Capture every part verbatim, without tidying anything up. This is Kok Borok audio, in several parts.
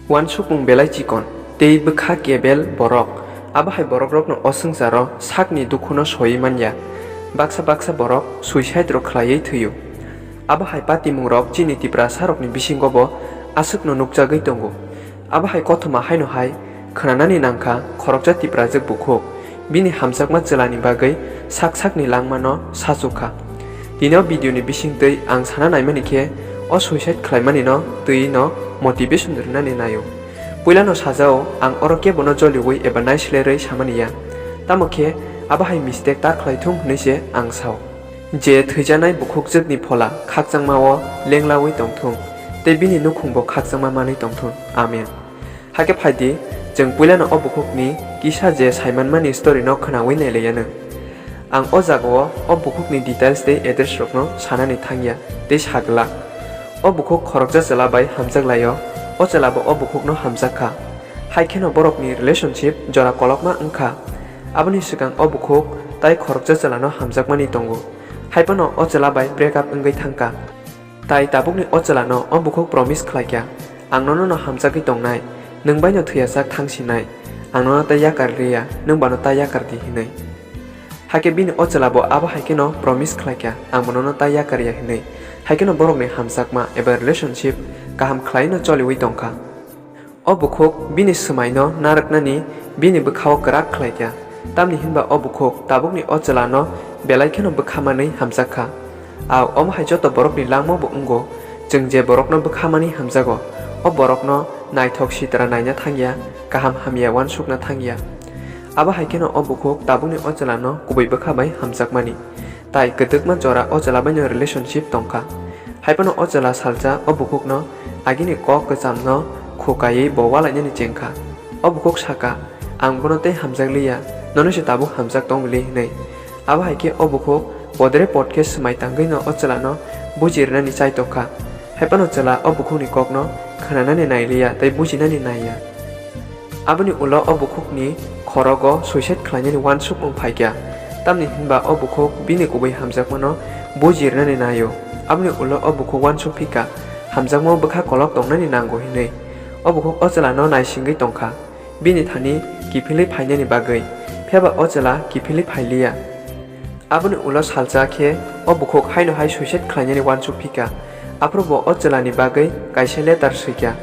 Uansukmung belai chikon, tei bwkha kebel borok. Abo hai borokrokno o swngcharo sakni dukhuno soiwi man ya. Baksa baksa borok suicide rok khlaiwi thwio. Abo hai patimungrok chini Tiprasarokni bisingobo aswkno nukjagwi tongo. Abo hai kothoma haino hai khwnanani nangkha khoroksa Tiprajwk bukhuk. Bini hamjakma chwlani bagwi sak sakni langmano sachukha. Tini o video ni bisingtwi ang sana naimani khe o suicide khlaimani no twi no motivation rwnani naio. Puilano sajao ang oro kebono joliwi eba naislerwi samani ya. Tamo khe abo hai mistake ta khlaithung hwnwi se ang sao. Je thwijanai bukhukjwkni phola khakchangmao lenglawi tongthung, tei bini nukhungbo khakchangma manwi tongthung. Amen. Hakhe phaidi, chwng puilano o bukhukni kisa je saimanmani story no khwnawi nailaiyanw. Ang o jagao o bukhukni details tei address rokno sanani thangya tei sagwlak. O bukhuk khoroksa chwla bai hamjak laio, o chwlabo o bukhukno hamjak kha. Hai kheno borokni relationship jora kolokma wngkha. Aboni swkang o bukhuk tai khoroksa chwlano hamjakmani tongo. Hai phano o chwla bai break up wngwi thangkha. Tai tabukni o chwlano o bukhuk promise khlaikha, "Ang nono no hamjagwi tongnai, nwng baino thwiyasak thangsinai, ang nono tai yakar liya, nwng bano ta yakar di," hinwi. Hakhe bini o chwlabo abo hai kheno promise khlaikha, "Ang bo nono ta yakar ya," hinwi. Hai kheno borokni hamjakma eba relationship kaham khlaiwino choliwi tongkha. O bukhuk bini swmaino narwknani bini bwkhao kwrak khlaikha, tamni hinba o bukhuk tabukni o chwlano belai kheno bwkha manwi hamjakha. Au, omo hai joto borokni langmabo wngo, chwng je borokno bwkha manwi hamjago, o borokno naithok sitra naina thangya, kaham hamya uansukna thangya. Abo hai kheno o bukhuk tabukni o chwlano kubui bwkha bai hamjakmani. Tai kwdwkma jora o chwla baino relationship tongkha. Hai phano o chwla salsa o bukhukno agini kok kwchamno khukaiwi bo walainani chengkha. O bukhuk saka, "Ang bono tei hamjak liya, nono se tabuk hamjak tong bili," hinwi. Abo hai khe o bukhuk podre pod khe swmai tangwino o chwlano buji rwnani chai tongkha. Hai phano chwla o bukhukni kokno khwnanani nai liya tei bujinani nai ya. Aboni ulo o bukhukni khorogo suicide khlainani uansukmung phaikha, tamni hinba o bukhuk bini kubui hamjakmano buji rwnani naio. Aboni ulo o bukhuk uansuk phikha, hamjakmao bwkha kolok tongnani nango hinwi. O bukhuk o chwlano naisingwi tongkha, bini thani kiphilwi phainani bagwi, phiyaba o chwla kiphilwi phailiya. Aboni ulo salsa khe o bukhuk haino hai suicide khlainani uansuk phikha. Aphuru bo o chwlani bagwi kaisa letter swikha.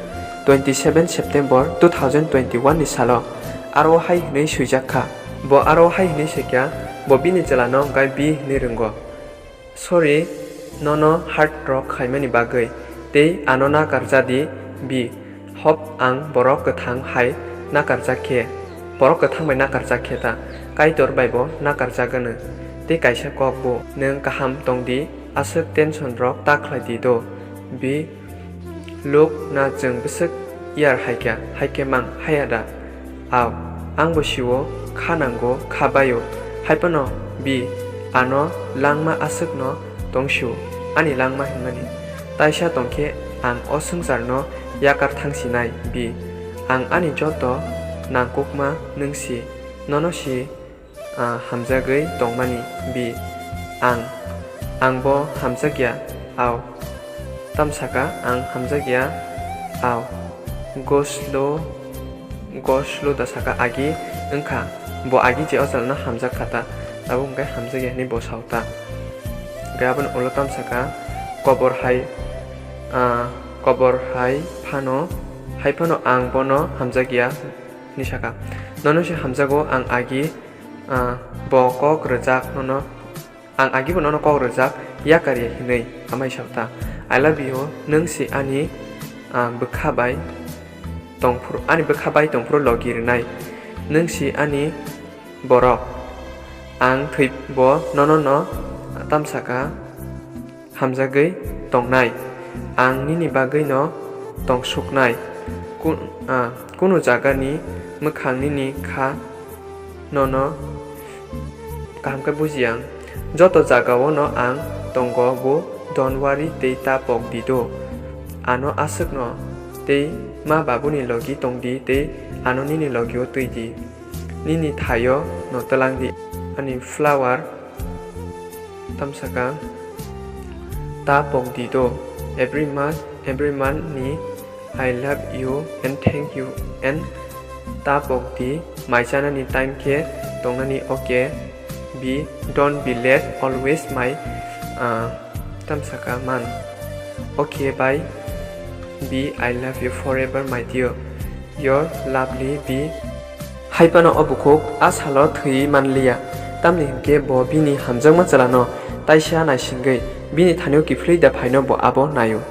Twenty seven September two thousand twenty one ni salo aro hai hwnwi swijak kha. Bo aro hai hwnwi swikha, bo bini chwlano hwnkhe B hwnwi rwngo. "Sorry, nono hurt rok khaimani bagwi, tei ano nakarja di, B. Hope ang borok kwthang hai nakarjak khe, borok kwthang bai nakarjak khe ta, Kaitor bai bo nakarjak gwnw." Tei kaisa kok bo, "Nwng kaham tong di, aswk tension rok ta khlai di do, B. Look na chwng bwswk yar hai kha, hai khe mang haya da? Au, ang bo sio, kha nango, kha baio. Hai phano, B, ano langma aswkno tong sio, ani langma hinmani. Taisa tong khe ang o swngcharno yakar thang sinai, B. Ang ani joto nangkukma nwng si, nono si, ah, hamjagwi tongmani, B. Ang, ang bo hamjakya, au. Tamsaka ang hamjakya, au. Go slow, go slow da saka agi wngkha. Bo agi je o chwlano hamjak kha ta, abo hwnkhe hamjakya hinwi bo sao ta. Hwnkhe aboni ulo tamsaka kobor hai, ah, kobor hai phano, hai phano ang bono hamjakya hinwi saka. Nono se hamjago ang agi, ah, bo kok rwjak nono, ang agi bo nono kok rwjak yakar ya hinwi amai sao ta. I love you, nwng si ani, ah, bwkha bai tongphuru, ani bwkha bai tongphuru logi rwnai. Nwng si ani borok. Ang thwi bo nono no tamsaka hamjagwi tongnai. Ang nini bagwino tongsuknai. Kun-, ah, kunu jagani mwkhang nini kha nono kaham khe buji ang. Joto jagao no ang tongo, bo don't worry tei ta pok di do. Ano aswkno tei ma babuni logi tong di tei ano nini logio twi di. Nini thaio no twlang di. Ani flower tamsaka ta pok di do. Every month, every month ni I love you and thank you and ta pok di, mai chanani time khe tongnani, okay. B, don't be late, always mai, ah, tam saka man. Okay, bye. B, I love you forever, my dear. Your lovely B. Hai phano o bukhuk a salo thwi man liya, tamni hinkhe bo bini hamjakma chwlano taisa naisingwi bini thani-o kiphilwi da phaino bo abo naio.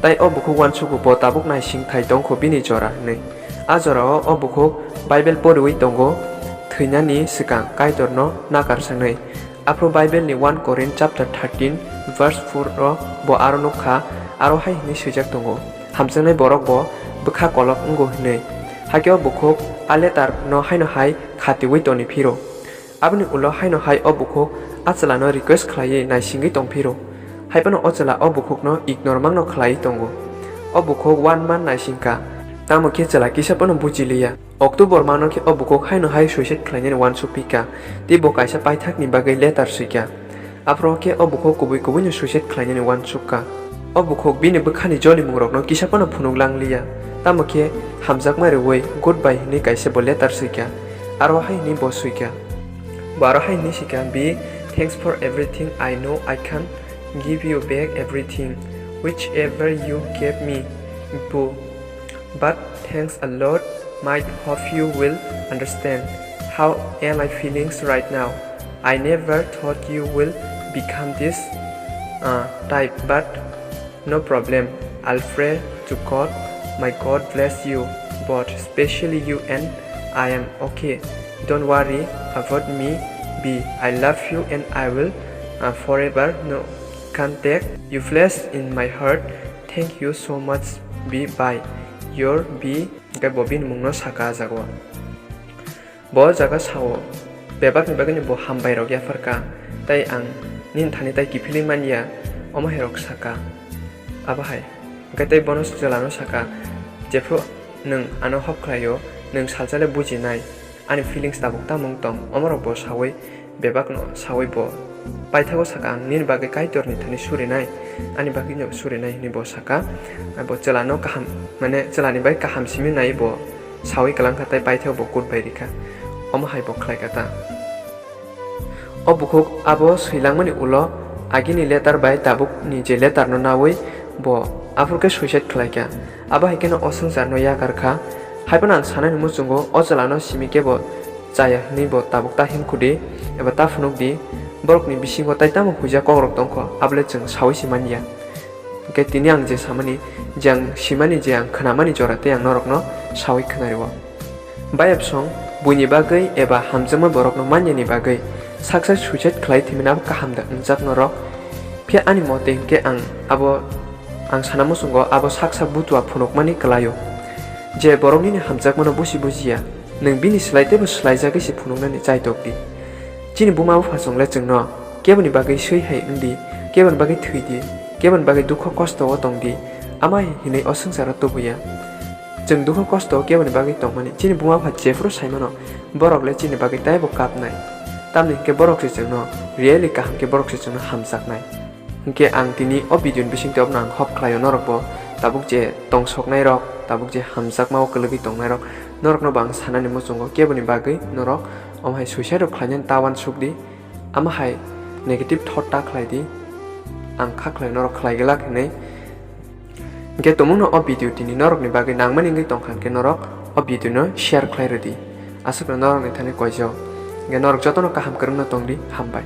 Tai o bukhuk uansugo bo tabuk naising thai tongkho bini jora hwnwi. A jorao o bukhuk Bible poriwi tongo, thwinani swkang Kaitorno nakar sanwi. Aphuru Bible ni one Korin chapter thirteen verse four o bo aro nukha, aro hai hwnwi swijak tongo, "Hamjaknai borok bo bwkha kolok wngo," hwnwi. Hakhe o bukhuk a letter no haino hai khatiwi toni phiro. Aboni ulo haino hai o bukhuk a chwla no request khlaiwi naisingwi tong phiro. Hai phano o chwla o bukhuk no ignore mangno khlaiwi tongo. O bukhuk one month naisingkha, tamo khe chwla kisa phano buji liya. October mano khe o bukhuk haino hai suicide khlainani uansuk phi kha, tei bo kaisa paithakni bagwi letter swi kha. Aphuru khe o bukhuk kubui kubuino suicide khlainani uansuk kha. O bukhuk bini bwkhani jolimungrokno kisa phano phunuk lang liya, tamo khe hamjakma rwui goodbye hwnwi kaisa bo letter swi kha. Aro hai hwnwi bo swi kha. Bo aro hai hwnwi swi kha, "B, thanks for everything. I know I can't give you back everything, whichever you gave me, boo. But thanks a lot, might hope you will understand how am I feelings right now. I never thought you will become this, uh, type, but no problem. I'll pray to God. My God bless you, but especially you, and I am okay. Don't worry about me, B. I love you and I will, uh, forever no contact you place in my heart. Thank you so much, B. Bye. Your B." Hwnkhe bo bini mungno saka a jaga o. Bo o jaga sao, bebakni bagwino bo hambai rok yaphar kha, tai ang nini thani tai kiphilwi man ya, omo hai rok saka. Abo hai. Hwnkhe tei bono chwlano saka, "Jephru nwng ano hop khlaio, nwng salsa le bujinai, ani feelings tabuk tamo wng tong?" Omorok bo saui, bebakno saui bo paithago saka, "Ang nini bagwi Kaitorni thani surinai, ani bagwino surinai," hwnwi bo saka. Bo chwlano kaham, mane chwlani bai kaham simi nai bo saui kwlangkha tei paithago bo kut bai rikha. Omo hai bo khlaikha ta. O bukhuk abo swilangmani ulo agini letter bai tabukni je letterno naui bo aphuru khe suicide khlaikha. Abo hai kheno o swngcharno yakar kha. Haiphano ang sanani muchungo o chwlano simi khe bo chaya hwnwi bo tabuk ta himkhudi eba ta phunukdi. Borokni bisingo tai tamo huijak kokrok tongkho, abole chwng saui se manya. Hwnkhe tini ang je samani, je ang simani, je ang khnamani jora tei ang norokno saui khnario. Bayapsong, buini bagwi eba hamjakma borokno manyani bagwi saksa suicide khlai thwimani abo kaham da wngjak norok? Phiya ani mote hinkhe ang abo, ang sana muchungo abo saksa butua phunukmani kwlaio. Je borok nini hamjakmano busi bujiya, nwng bini slai teibo swlaijagwi se phunuknani chaitok di. Chini buma buphasongle chwngno keboni bagwi swi hai wng di, keboni bagwi thwi di, keboni bagwi dukho kosto o tong di, ama hinwi o swngcharo tubuya. Chwng dukho kosto o keboni bagwi tongmani chini buma bupha jephuru saimano, borok le chini bagwi taibo kapnai. Tamni hinkhe borok se chwngno really kaham khe borok se chwngno hamjaknai. Hinkhe ang tini o video ni bisingtwi abono ang hop khlaio, norok bo tabuk je tongsoknai rok, tabuk je hamjakma o kwlwgwi tongnai rok, norokno bo ang sanani muchungo keboni bagwi norok omo hai suicide rok khlainani ta uansuk di, ama hai negative thought ta khlai di, ang kha khlai norok khlai glak hinwi. Hinkhe tumungno o video tini norokni bagwi nangmani wngwi tongkha hinkhe norok o video no share khlai rwdi. Aswkno norokni thani koijak. Hinkhe norok jotono kaham kwrwngno tongdi, hambai.